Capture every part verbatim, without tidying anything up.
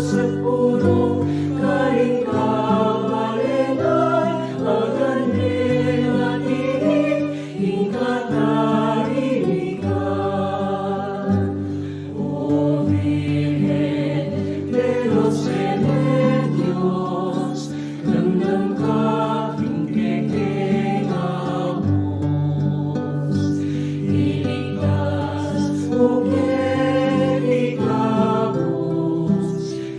Sa purong karing kabalenan, agan me na tinik ing katahimikan. O Virgen de los Remedios, damdam ka king kekeng abus, iligtas mu keng ikabus.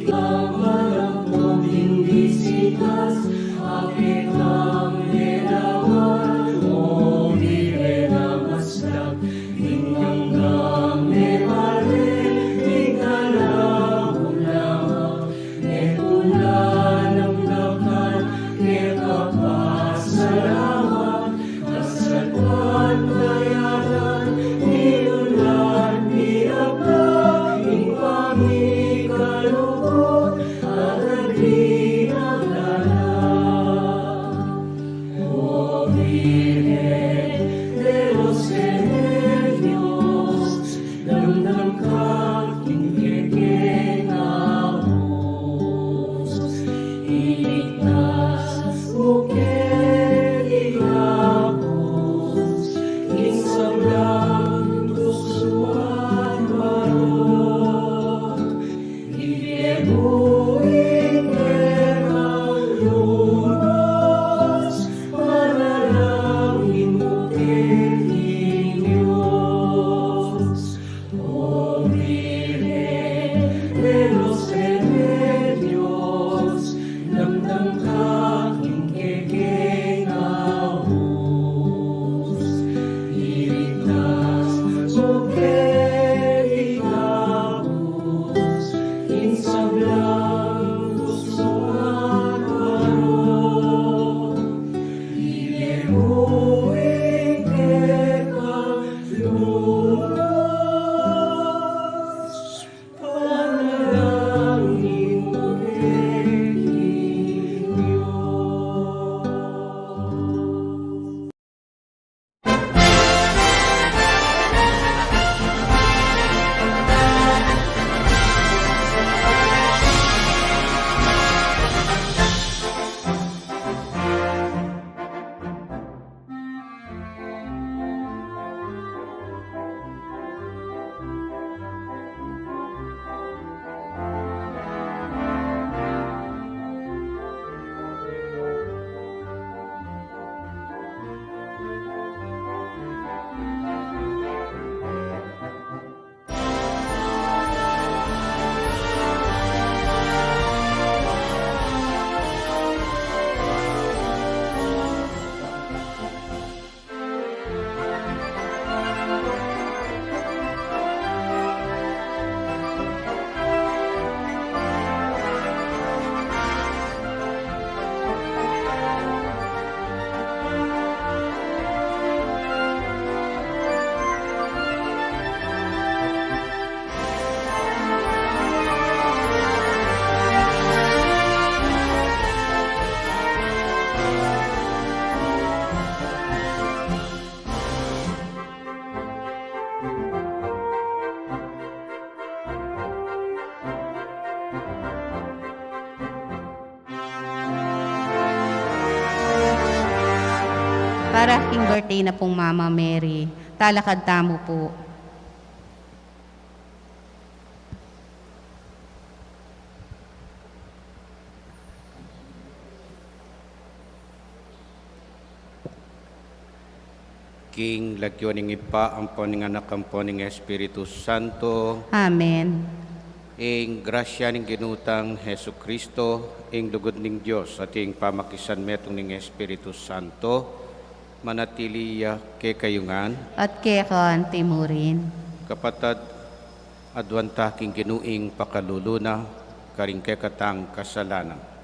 King ampon ding bisitas, a ketang lenawan, o Virgen a maslak, ing anggang mebalen, ing kalabunan, metulan nang dakan, keka pasalamat, kasalpantayanan, minunan, minabla, ing pamikalugud, agad minagana. O Virgen de los Remedios, damdam ka king kekeng abus, iligtas mu keng ikabus, ing sablang tuksu at marok, ibie mu ing kekang lugud, panalangin mu keng Dios. O Virgen de los Remedios, damdam ka king kekeng abus, iligtas mu keng ikabus, ing sablang tuksu at marok, ibie mu ing kekang lugud, panalangin mu keng Dios. Para king birthday na pung Mama Mary, talakad tamu pu. King lagyu ning Ibpa, ampon ning Anak, ampon ning Espiritu Santo. Amen. Ing grasya ning Ginu tang Jesucristo, ing lugud ning Dios, at ing pamakisanmetung ning Espiritu Santo, manatili ya kekayu ngan. At keka anti mu rin. Kapatad, aduan ta king Ginu ing pakalulu na, karing kekatang kasalanan.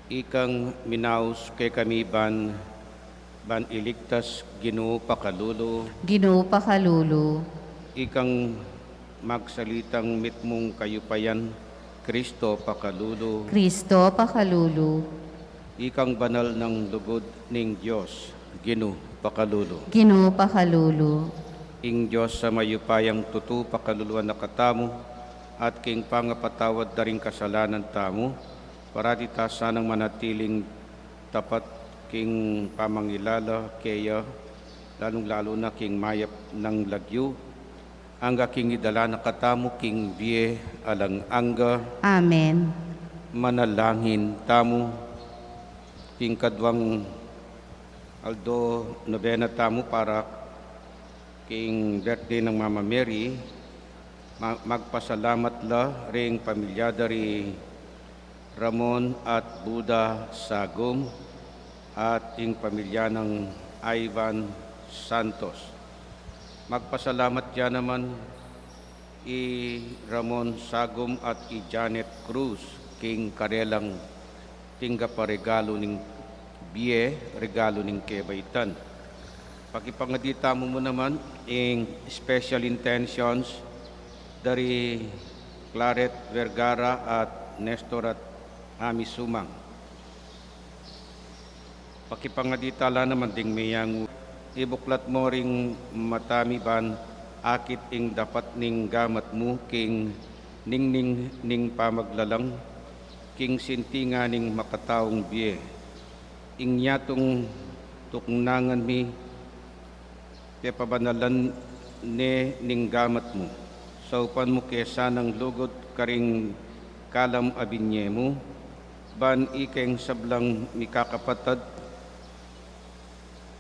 Ikang minaus kekami ban, ban iligtas, Ginu pakalulu. Ginu pakalulu. Ikang magsalitang mitmung kayupayan, Kristo pakalulu. Kristo pakalulu. Ikang banal nang lugud ning Dios, Ginu pakalulu. Ginu pakalulu. Ing Dios a mayupayang tutu pakaluluan na katamu, at king pangapatawad da ring kasalanan tamu, parati ta sanang manatiling tapat king pamangilala keya, lalung-lalu na king mayap nang lagyu, angga king idala na katamu king bie alang angga. Amen. Manalangin tamu. King kadwang aldo, nobena tamu para king birthday nang Mama Mary. Ma-, magpasalamat la ring pamilya da ri Ramon at Buda Sagum at ing pamilya nang Ivan Santos. Magpasalamat ya naman i Ramon Sagum at i Janet Cruz king karelang tinggap a regalu ning bie, regalu ning kebaitan. Pakipangadi tamu mu naman ing special intentions da ri Claret Vergara at Nestor at Ami Sumang. Pakipangadi ta la naman ding meyangu. Ibuklat mu ring mata mi ban akit ing dapat ning gamat mu king ningning ning pamaglalang, king sintingan ning makataung bie. Ing yatung tuknangan mi, pepabanalan ne ning gamat mu. Saupan mu ke sanang lugud karing kalam a binye mu, ban ikeng sablang mikakapatad,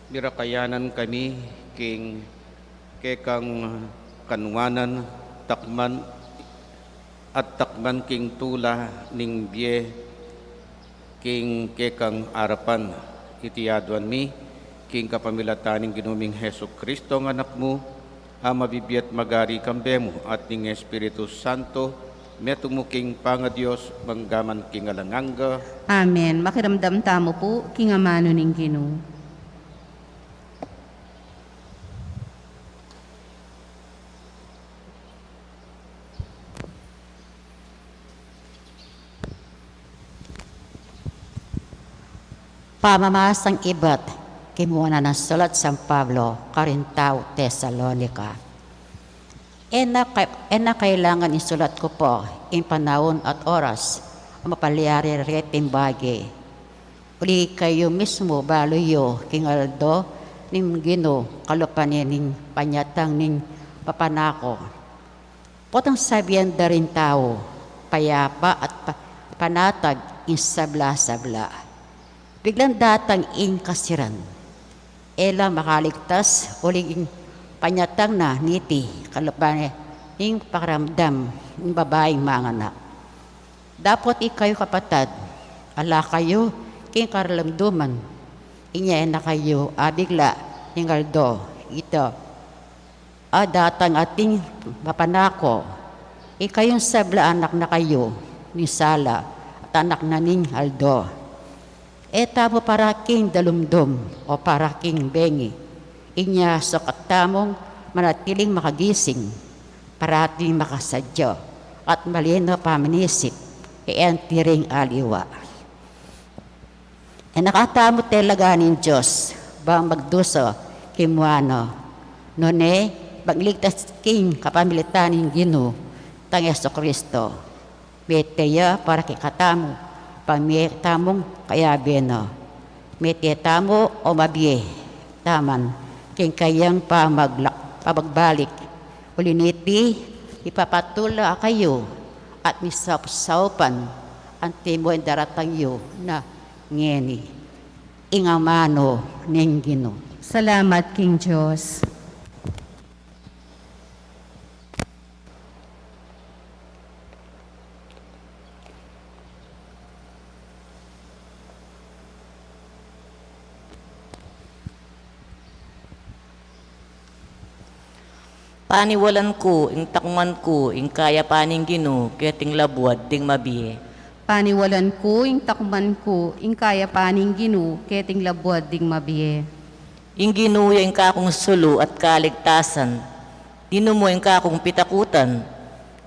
mirakayanan kami king kekang kanuanan, takman at takman king tula ning bie king kekang arapan. Iti aduan mi king kapamilatan ning Ginu ming Jesucristo, a Anak mu, a mabibie at magari kambe mu at ning Espiritu Santo, metung mu king pangaDios, mangga man king alang angga. Amen. Makiramdam tamu pu king amanu ning Ginu. Pamamasang ibat king muana nang sulat San Pablo karing tau Tesalonica. E na ka-, e na kailangan isulat ku pa ing panaun at oras a mapalyari reting bage. Uli kayu mismu balu yu king aldo ning Ginu kalupa ne ning panyatang ning papanako. Potang sabian da ring tau, payapa at pa-, panatag ing sabla-sabla. Biglang datang ing kasiran. E la makaligtas uling panyatang na niti kalupa ning pakiramdam ning babaing manganak. Dapot ikayu kapatad, ala kayu king karalumduman. Inya e na kayu abigla ning aldo ita a datang ating mapanako. Ikayung sabla anak na kayu ning sala at anak na ning aldo. E tamu para king dalumdum o para king bengi. Inya sukat tamung manatiling makagising, parating makasadya at malinaw paminisip, e anti ring aliwa. E na katamu talaga ning Dios bang magdusa king muana, nune bang ligtas king kapamilatan ning Ginu tang Jesucristo. Mete ya para kekatamu, pamie tamung kayabe na. Mete tamu o mabie taman king kayang pamagla-, pamagbalik. Uli niti, ipapatul la kayu at misaup-saupan antimo ing daratang yu na ngeni. Ing amanu ning Ginu. Salamat king Dios. Paniwalan ku ing takman ku ing kayapan ning Ginu keting labuad ding mabie. Paniwalan ku ing takman ku ing kayapan ning Ginu keting labuad ding mabie. Ing Ginu ya ing kakung sulu at kaligtasan. Ninu mu ing kakung pitakutan?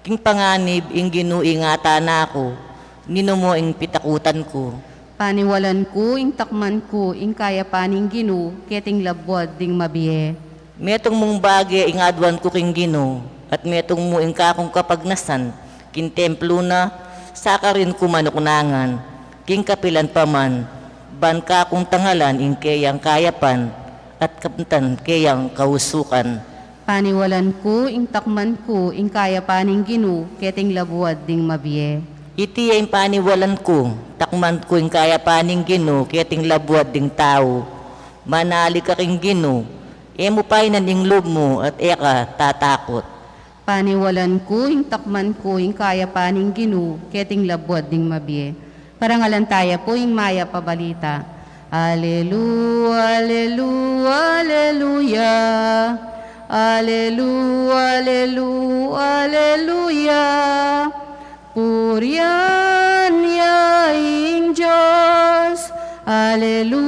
King panganib ing Ginu ingatan na ku, ninu mu ing pitakutan ku. Paniwalan ku ing takman ku ing kayapan ning Ginu, keting labuad ding mabie. Metung mung bage ing aduan ku king Ginu, at metung mu ing kakung kapagnasan king templu na, saka rin ku manuknangan king kapilan pa man, ban kakung tangalan ing keyang kayapan at kamtan keyang kausukan. Paniwalan ku ing takman ku ing kayapan ning Ginu, keting labuad ding mabie. Iti ya ing paniwalan ku, takman ku ing kayapan ning Ginu, keting labuad ding tau. Manalig ka king Ginu, e mu painan ing lub mu at e ka tatakut. Paniwalan ku ing takman ku ing kayapan ning Ginu, keting labuad ding mabie. Parangalan taya pu ing mayap a balita. Alelu, alelu, aleluya. Alelu, alelu, aleluya. Purian ya ing Dios. Aleluya.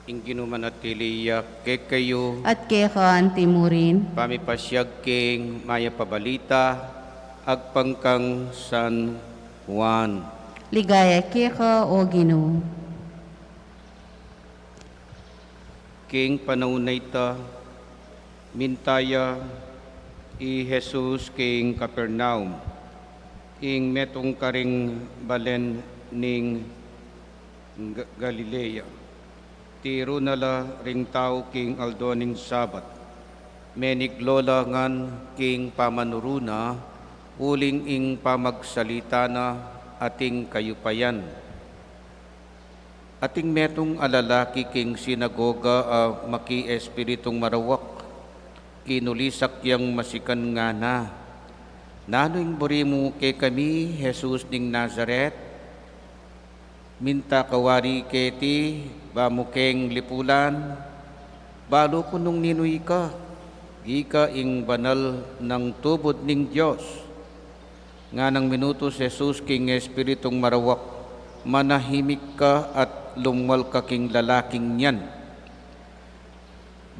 Ing Ginu manatili ya kekayu. At keka anti mu rin. Pamipasiag king mayap a balita agpang kang San Juan. Ligaya keka, o Ginu. King panaun a ita, minta ya i Jesus king Capernaum, ing metung karing balen ning Ga-, Galilea. Tiru na la ring tau king aldo ning Sabat. Meniglo la ngan king pamanuru na, uling ing pamagsalita na ating kayupayan. Ating metung a lalaki king sinagoga a maki espiritung marawak. Kinulisak yang masikan ngana, "Nanu ing buri mu kekami, Jesus ning Nazaret? Minta ka wari keti, ba mu keng lipulan? Balu ku nung ninu ika, ika ing banal nang tubud ning Dios." Nganang minutus Jesus king espiritung marawak, "Manahimik ka at lumwal ka king lalaking yan."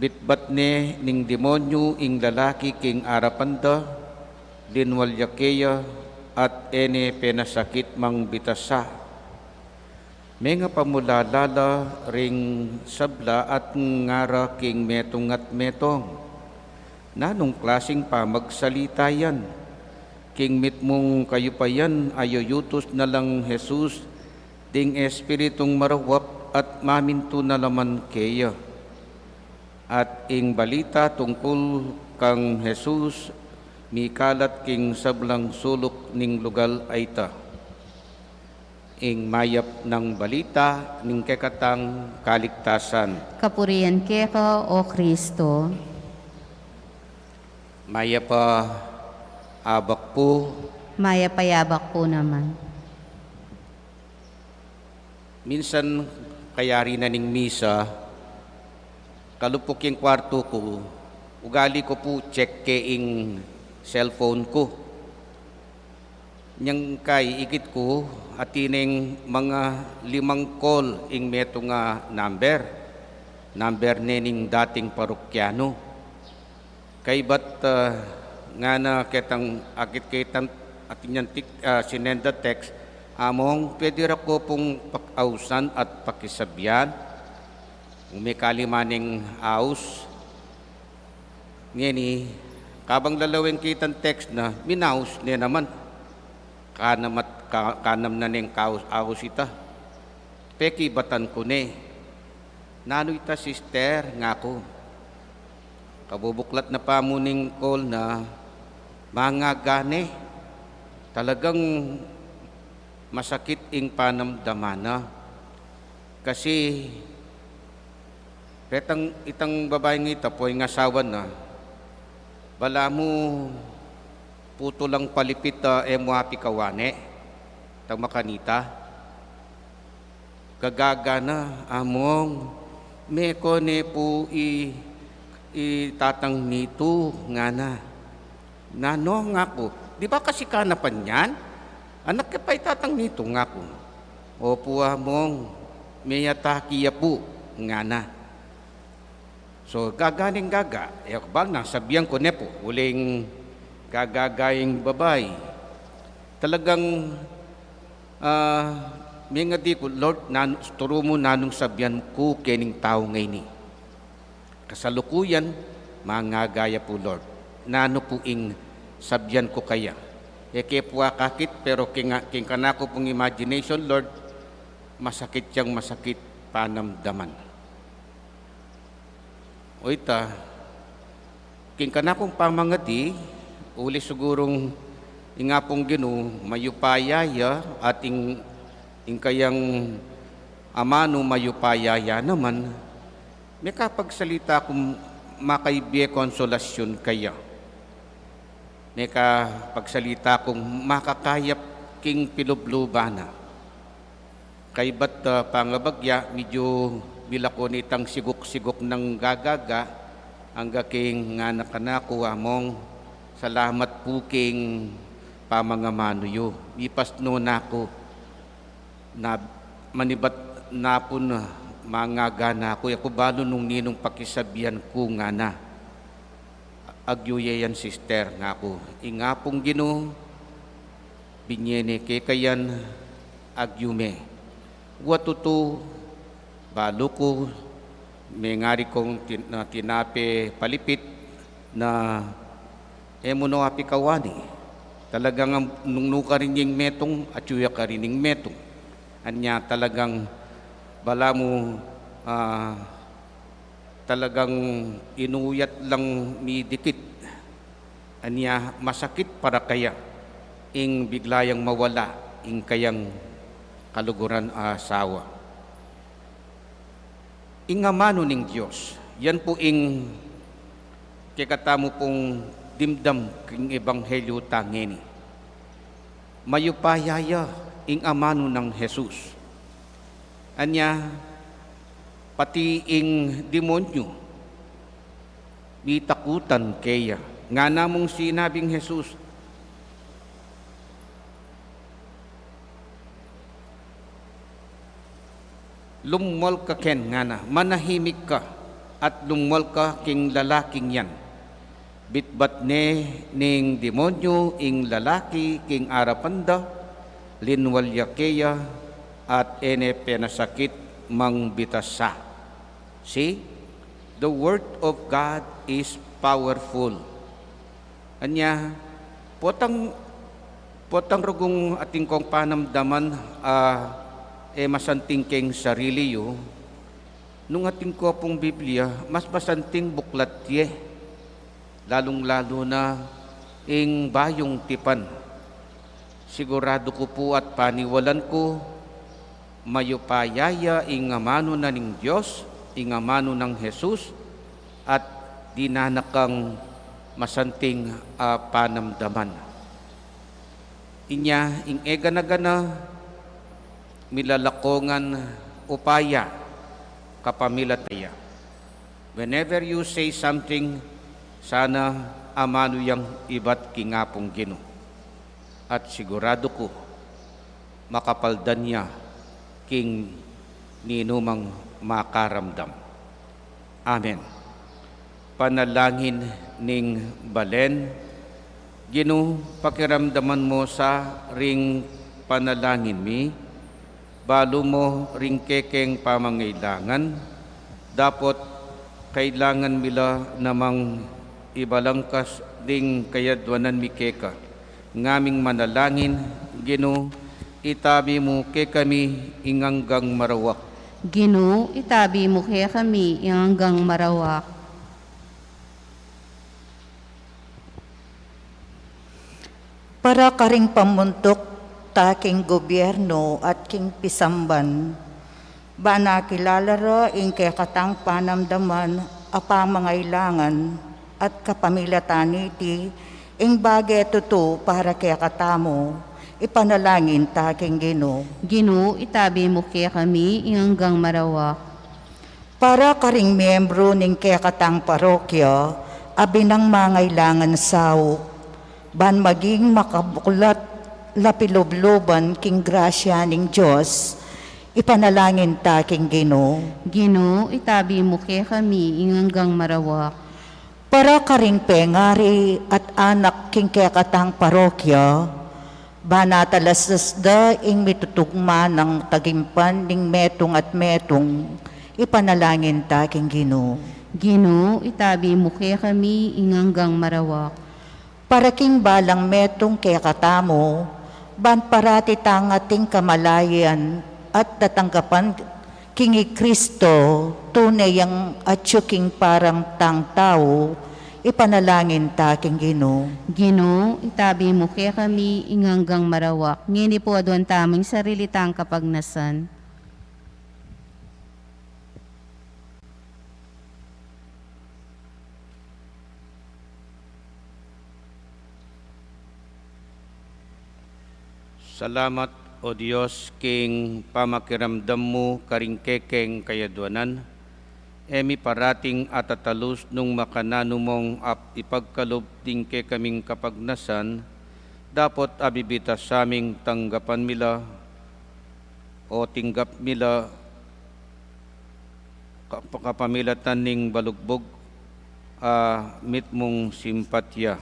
Bitbat ne ning demonyu ing lalaki king arapan da, linwal ya keya, at e ne penasakit mang bitasa. Mengapamulala la ring sabla at ngara king metung at metung, "Nanung klasing pamagsalita yan? King mitmung kayupayan a yuyutus na lang Jesus ding espiritung marawak at mamintu na la man keya." At ing balita tungkul kang Jesus mikalat king sablang suluk ning lugal a ita. Ing mayap nang balita ning kekatang kaligtasan. Kapurian keka, o Kristo. Mayap a abak pu. Mayap a abak pu naman. Minsan kayari na ning misa, kalupuk ing kwartu ku, ugali ku pu check ke ing cellphone ku. Nyang kai ikit ku, atin neng manga limang call ing metung a number. Number ne ning dating parokyano. Kaybat, ah, ngana ketang akit ke itang atin yang tik-, ah, sinenda text, "Among, pwede ra ko pung pakausan at pakisabian?" Umikali man ing aus. Ngeni, kabang lalaweng kitang text na, minaus ne naman. Kanam at ka-, kanam na neng kaus-, aus ita. Pekibatan ku ne. "Nanu ita, sister?" ngaku. Kabubuklat na pamu ning call na, mangagane. Talagang masakit ing panamdaman na. Kasi, retang, itang babaeng ita, poing asawa na, balamu putulang palipit a e mu apikawane, itang makanita. Gagagana, "Among, meko ne pu i, i tatang nitu?" ngana. "Nanu?" ngaku. "Di ba kasi kanapan yan? Anak ke pa i tatang nitu?" ngaku. "Opu, Among, meyataki ya pu," ngana. So, gaga ning gaga, e, bal na, sabian ku ne pu, uling gagaga ing babai. Talagang, ah, mengadi ku, Lord, nanu, turu mu nanung sabian ku kening tau ngeni. Kasalukuyan, mangaga ya pu, Lord. Nanu pu ing sabian ku kaya? E ke pu akakit, pero king, king kanaku pung imagination, Lord, masakit yang masakit panamdaman. O ita, king kanakung pamangadi, uli sigurung ing Apung Ginu, mayupaya ya at ing, ing kayang amanu mayupaya ya naman, mekapagsalita kung makaibie konsolasyun kaya. Mekapagsalita kung makakayap king pilubluban na. Kaybat, ah, pangabagya, medyu milako nitang siguk-siguk nang gagaga, angga king ngana kanaku, Among, salamat pu king pamangamanu yu. Mipasno na ku, na manibat na pun, ah, mangaga na ku, e ku balu nung ninung pakisabian ku ngana. Agyu ye yan, sister, ngaku. Ing Apung Ginu, binie ne keka yan, agyu me. Wa tutu, balu ku, mengari kung tin-, na tinape palipit na e mu no apikawani. Talagang am-, nung nu karin ing metung, atyu ya karin ing metung. Anya talagang balamu, ah, talagang inuyat lang midikit. Anya masakit para kaya ing bigla yang mawala ing kayang kaluguran a asawa. Ing amanu ning Dios, yan pu ing kekatamu pung dimdam king ebanghelyu ta ngeni. Mayupaya ya ing amanu nang Jesus. Anya, pati ing demonyu, mitakutan keya. Ngana mung sinabing Jesus, "Lumwal ka ken," ngana, "manahimik ka at lumwal ka king lalaking yan." Bitbat ne ning demonyu ing lalaki king arapan da, linwal ya keya, at e ne penasakit mang bitasa. See? The word of God is powerful. Anya, potang, potang rugung atin kong panamdaman, ah, e masanting keng sarili yu, nung atin ko pung Biblia, mas masanting buklat ye. Lalung-lalu na ing Bayung Tipan. Siguradu ku pu at paniwalan ku, mayupaya ya ing amanu na ning Dios, ing amanu nang Jesus, at dinan na kang masanting a panamdaman. Inya ing e gana-gana, milalakongan upaya kapamilatan ya. Whenever you say something, sana amanu yang ibat king Apung Ginu. At siguradu ku, makapaldan ya king ninumang makaramdam. Amen. Panalangin ning balen. Ginu, pakiramdaman mu sa ring panalangin mi, balu mu ring kekeng pamangailangan, dapot kailangan mi la namang ibalangkas ding kayadwanan mi keka. Ngaming manalangin, Ginu, itabi mu kekami ing anggang marawak. Ginu, itabi mu kekami ing anggang marawak. Para karing pamuntuk ta king gobyerno at king pisamban, ban akilala ra ing kekatang panamdaman a pamangailangan at kapamilatan niti ing bage tutu para kekatamu, ipanalangin ta king Ginu. Ginu, itabi mu kekami ing anggang marawak. Para karing miyembru ning kekatang parokya a binang mangailangan saup, ban maging makabuklat lapilubluban king grasya ning Dios, Ipanalangin ta king Ginu. Ginu, itabi mu kekami ing anggang marawak. Para karing pengari at anak king kekatang parokya, ban atalasdas da ing mitutugma nang tagimpan ning metung at metung, ipanalangin ta king Ginu. Ginu, itabi mu kekami ing anggang marawak. Para king balang metung kekatamu, ban parati tang ating kamalayan at tatanggapan king i Kristo, tune yang atyu king parang tang tau, ipanalangin ta king Ginu. Ginu, itabi mu kekami ing anggang marawak. Ngeni pu aduan tamu ing sarili tang kapagnasan. Salamat, O Dios, king pamakiramdam mu karing kekeng kayaduanan. E mi parating atatalus nung makananu mong ap-, ipagkalub ding kekaming kapagnasan, dapot abibita saming tanggapan mi la, o tinggap mi la, kap-, kapamilatan ning balugbug a mitmung simpatya,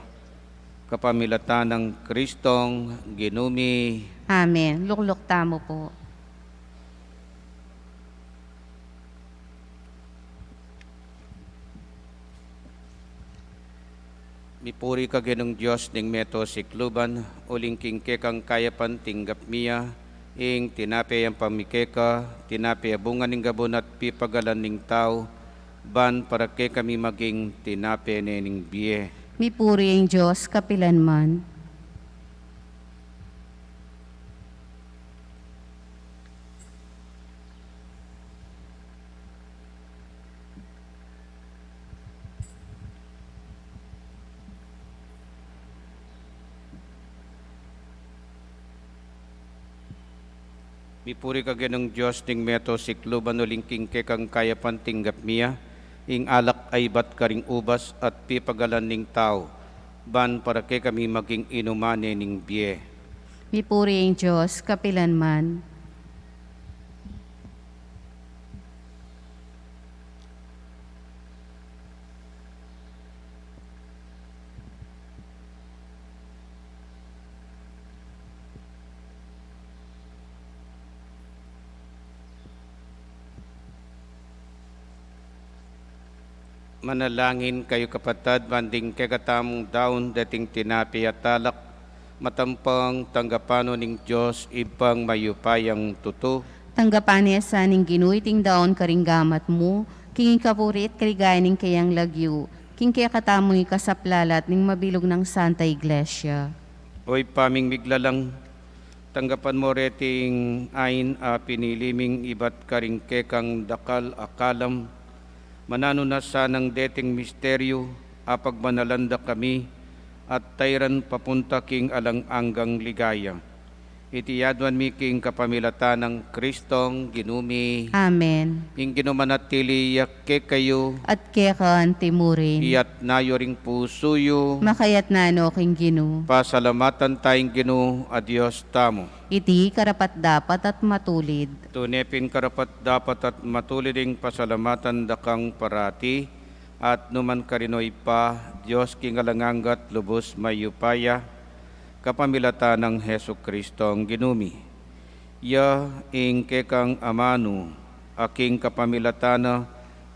kapamilatan nang Kristong Ginu mi. Amen. Lukluk tamu pu. Mipuri ka Ginung Dios ning meto sikluban, uling king kekang kayapan tinggap mi ya ing tinape yang pamikeka, tinape a bunga ning gabun at pipagalan ning tau, ban para kekami maging tinape ne ning bie. Mipuri ing Dios kapilan man. Mipuri ka Ginung Dios ning meto sikluban, uling king kekang kayapan tinggap mi ya ing alak a ibat karing ubas at pipagalan ning tau, ban para kekami maging inuman ne ning bie. Mipuri ing Dios kapilan man. Manalangin kayu, kapatad, ban ding kekatamung daun deting tinape at alak, matampang tanggapan no ning Dios Ibpang mayupayang tutu. Tanggapan ne sa ning Ginu iting daun karing gamat mu, king ikapuri at kaligayan ning keyang lagyu, king kekatamung ikasaplalat ning mabilug nang Santa Iglesia. O Ibpa ming miglalang, tanggapan mo reting ain a pinili ming ibat karing kekang dakal a kalam, mananu na sanang deting misteryu a pagbanalan da kami at tairan papunta king alang anggang ligaya. Iti aduan mi king kapamilatan nang Kristong Ginu mi. Amen. Ing Ginu manatili ya kekayu. At keka anti mu rin. Iyatas yu ring pusu yu. Makayatas no king Ginu. Pasalamatan taya ing Ginu a Dios tamu. Iti karapat-dapat at matulid. Tune pin karapat-dapat at matulid ing pasalamatan da kang parati, at nu man karin, o Ibpa, Dios king alang angga at lubus mayupaya, kapamilatan nang Jesucristong Ginu mi. Ya ing kekang amanu, a king kapamilatan na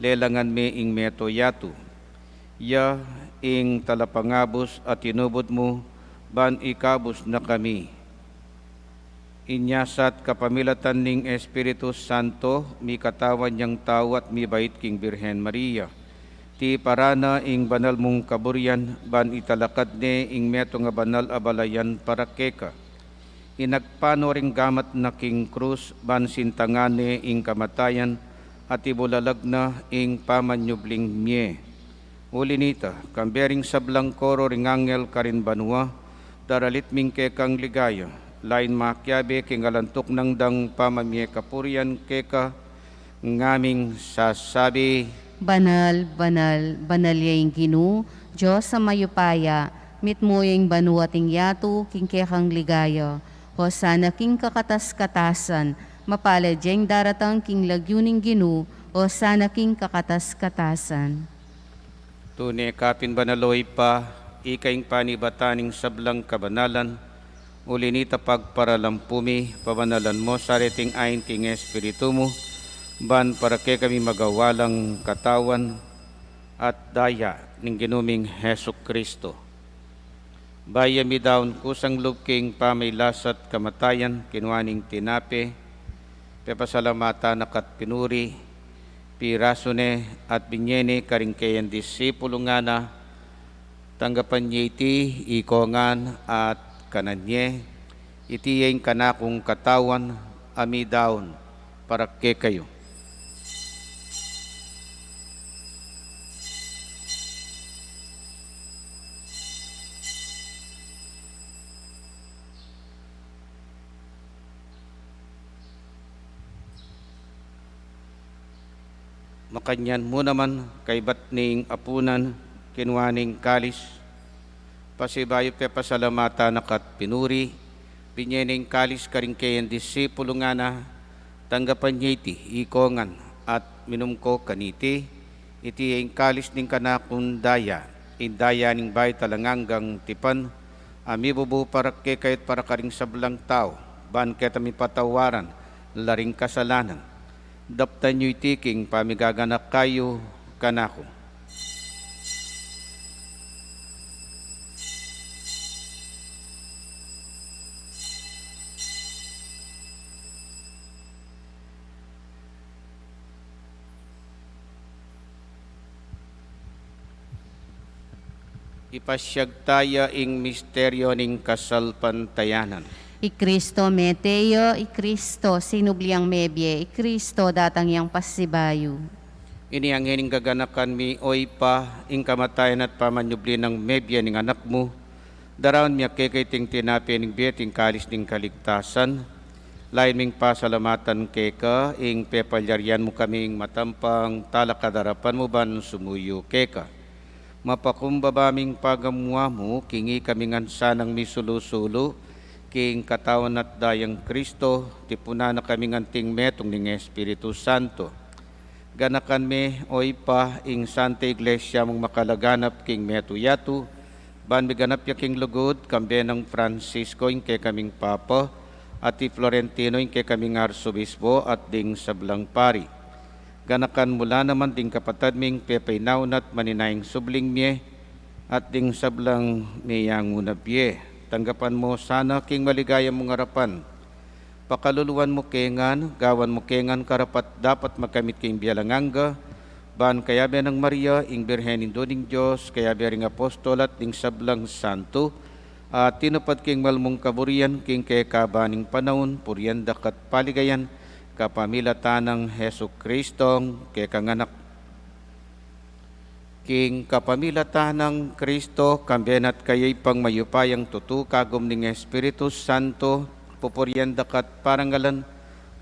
lelangan me ing meto yatu. Ya ing talapangabus a tinubud mu ban ikabus na kami. Inya sa at kapamilatan ning Espiritu Santo, mikatawan yang tau at mibait king Birhen Maria. Tiparan na ing banal mung kaburian, ban italakad ne ing metung a banal a balayan para keka. Inagpang no ring gamat na king krus, ban sintangan ne ing kamatayan, at ibulalag na ing pamanyubling mie. Uli nita, kambe ring sablang koro ring anghel karin banua, daralit mi ing kekang ligaya, lain makiabe king alang tuknang dang pamamie kapurian keka, ngaming sasabi: Banal, banal, banal ya ing Ginu, Dios a mayupaya, mitmu ya ing banua at ing yatu king kekang ligaya. Hosana king kakatas-katasan, Mapalad ya ing daratang king lagyu ning Ginu, o sana king kakatas-katasan. Tune ka pin banal, o Ibpa, ika ing panibatan ning sablang kabanalan, uli nita pagparalampu mi, pabanalan mo sa reting ain king Espiritu mu, ban para kekami magawa lang katawan at daya ning Ginu ming Jesu Cristo. Bayu ya midaun kusang lub king pamagkasakit at kamatayan, kinua ne ing tinape, pepasalamatan na ka't pinuri, pirasu ne at binye ne karing kayang disipulu, ngana, tanggapan ye iti, iko ngan at kanan ye, iti ya ing kanakung katawan a midaun para kekayu. Makanyan mu naman, kaybat ning apunan, kinua ne ing kalis, pasibayu pepasalamatan na ka't pinuri, binye ne ing kalis karing kayang disipulu, ngana, tanggapan ye iti, iko ngan at minum ko kaniti, iti ya ing kalis ning kanakung daya, ing daya ning bayu at alang anggang tipan, a mibubu para kekayu at para karing sablang tau, ban keta mipatawaran la ring kasalanan. Daptan yu iti king pamigaganaka yu kanaku. Ipasyag taya ing misteryo ning kasalpantayanan. I Kristo mete ya, i Kristo sinubli yang mebie, i Kristo datang yang pasibayu. Ini ngeni ing gaganakan mi, o Ibpa, ing kamatayan at pamanyubli nang mebie ning Anak mu. Daraun mi keka iting tinape ning bie at ing kalis ning kaligtasan. Lalu ming pasalamatan keka ing pepalyarian mu kaming matampang talakad king arapan mu ban sumuyu keka. Mapakumbaba ming pagamuan mu king ikami ngan sanang misulu-sulu king katawan at dayang Kristo, tipunan na kami ngan anting metung ning Espiritu Santo. Ganakan me, o Ibpa, ing Santa Iglesia mung makalaganap king metung yatu, ban miganap ya king lugud, kambe nang Francisco ing kekaming Papa, at i Florentino ing kekaming Arsobispo, at ding sablang pari. Ganakan mu la naman ding kapatad ming pepainaun at maninayang subling mie, at ding sablang miyanguna bie. Tanggapan mu sana king maligaya mung arapan. Pakaluluan mu ke ngan, gawan mu ke ngan karapat-dapat magkamit king bie alang angga, ban kayabe nang Maria, ing Birhen Indu ning Dios, kayabe ring apostol at ding sablang santo, a tinupad king mal mung kaburian king kekaban ning panaun, purian da ka't paligayan, kapamilatan nang Jesucristo, kekang Anak. King kapamilatan nang Kristo, kambe na at kayabe pang mayupayang tutu, kagum ning Espiritu Santo, pupurian da ka't parangalan,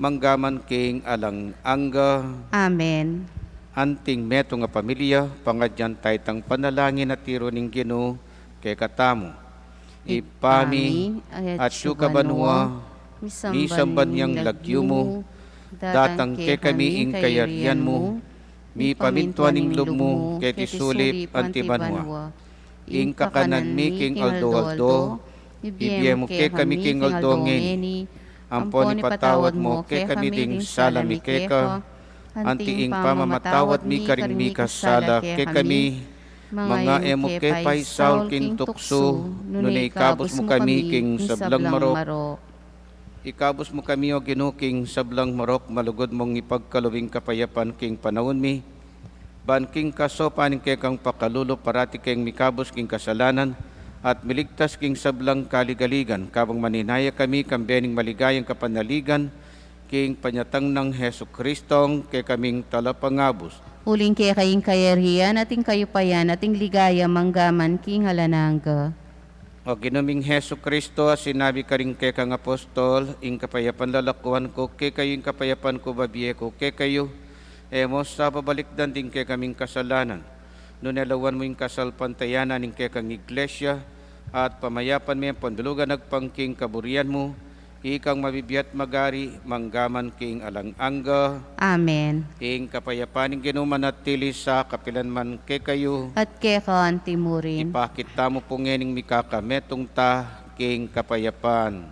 mangga man king alang angga. Amen. Anting metung a pamilya, pangadyan taya itang panalangin a tiru ning Ginu kekatamu. Ibpa mi, atsu ka banua, misamban yang lagyu mu, datang kekami ing kayarian mu, mipamintuan ing lub mu keti sulip anti banua. Ing kakanan mi king aldo-aldo ibie mu kekami king aldo ngeni. Ampon ipatawad mu kekami ding sala mi keka, anti ing pamamatawad mi karing mikasala kekami. Manga e mu ke paisaul king tuksu, nune ikabus mu kami king sablang marok. Ikabus mu kami, O Ginu, king sablang marok, malugud mung ipagkalub ing kapayapan king panaun mi, ban king kasopan ning kekang pakalulu parati keng mikabus king kasalanan, at miligtas king sablang kaligaligan, kabang maninaya kami kambe ning maligayang kapanaligan, king panyatang nang Jesucristong kekaming Talapangabus. Uling keka ing kayarian, at ing kayupayan, at ing ligaya, mangga man king alang angga. O Ginu ming Jesucristo, a sinabi karing kekang apostol, ing kapayapan lalakuan ku kekayu, ing kapayapan ku babie ku kekayu, e mu sa babalikdan ding kekaming kasalanan, nune lawan mu ing kasalpantayanan ning kekang Iglesia, at pamayapan me ampon bilugan agpang king kaburian mu, Ikang mabibie at magari, mangga man king alang angga. Amen. Ing kapayapan ning Ginu manatili sa kapilan man kekayu. At keka anti mu rin. Ipakit tamu pu ngening mikakametung ta king kapayapan.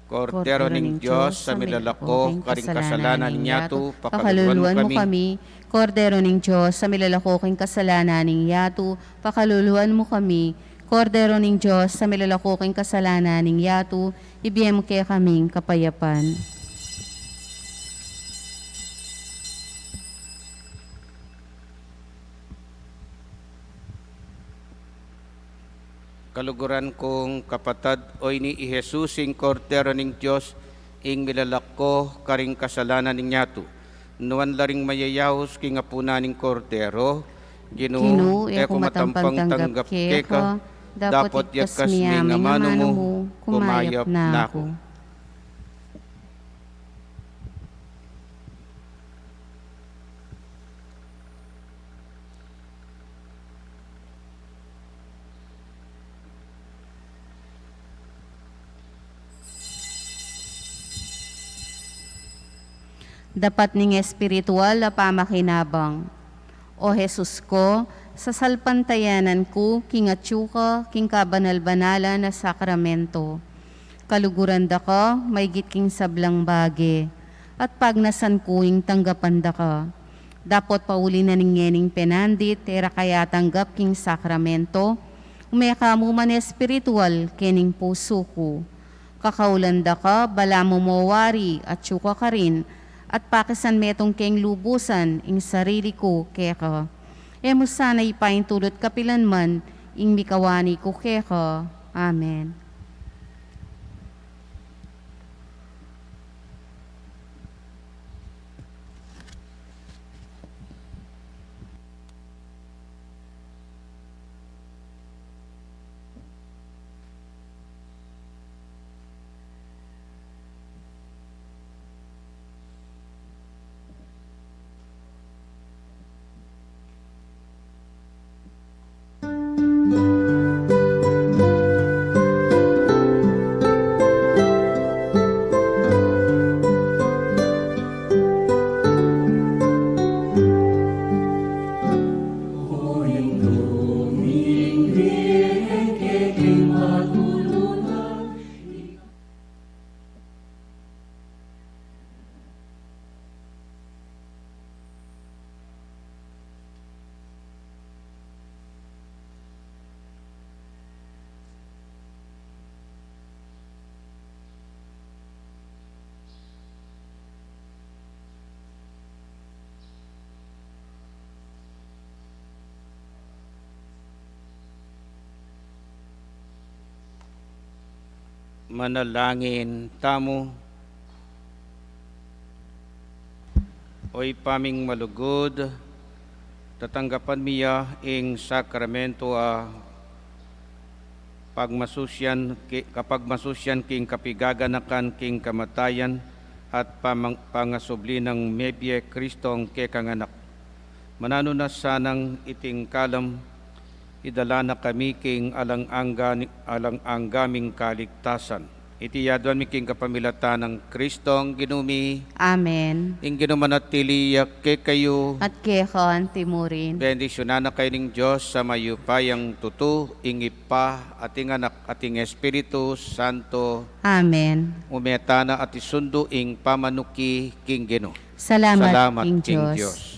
Kordero ning Dios, a milalako karing kasalanan ning yatu, pakaluluan mu kami. Kordero ning Dios, a milalako karing kasalanan ning yatu, pakaluluan mu kami. Kordero ning Dios, a milalako karing kasalanan ning yatu, ibie mu kekaming kapayapan. Kaluguran kung kapatad, oyni i Jesus, ing Kordero ning Dios, ing milalako karing kasalanan ning yatu. Nuan la ring mayayaus king apunan ning Kordero. Ginu, Ginu, e ku matampang tanggap keka, dapot igkas mi ing amanu mu, kumayap na ku. Dapat ning espiritual a pamakinabang. O Jesus ku, sasalpantayanan ku king atyu ka king kabanal-banalan a sakramento. Kaluguran da ka maigit king sablang bage, at pagnasan ku ing tanggapan da ka. Dapot pauli na ning ngening penandit e ra ka atanggap king sakramento, ume ka mu man espiritual kening pusu ku. Kakaulan da ka, balamu mo wari atyu ka karin, at pakisan metung keng lubusan ing sarili ku keka. E mu sana ipaintulut kapilan man ing mikawani ku keka. Amen. Manalangin tamu. O Ibpa ming malugud, tatanggapan mi ya ing sakramento a pagmasusian ki-, kapagmasusian king kapigaganakan king kamatayan at pamang-, pangasubli nang mebie Kristong kekang Anak. Mananu na sanang iting kalam, idala na kami king alang angga ni-, alang angga ming kaligtasan. Iti aduan mi king kapamilatan nang Kristong Ginu mi. Amen. Ing Ginu manatili ya kekayu. At keka anti mu rin. Bendisyunan na kayu ning Dios a mayupayang tutu, ing Ibpa, at ing Anak, at ing Espiritu Santo. Amen. Ume tana at isundu ing pamanuki king Ginu. Salamat king Dios.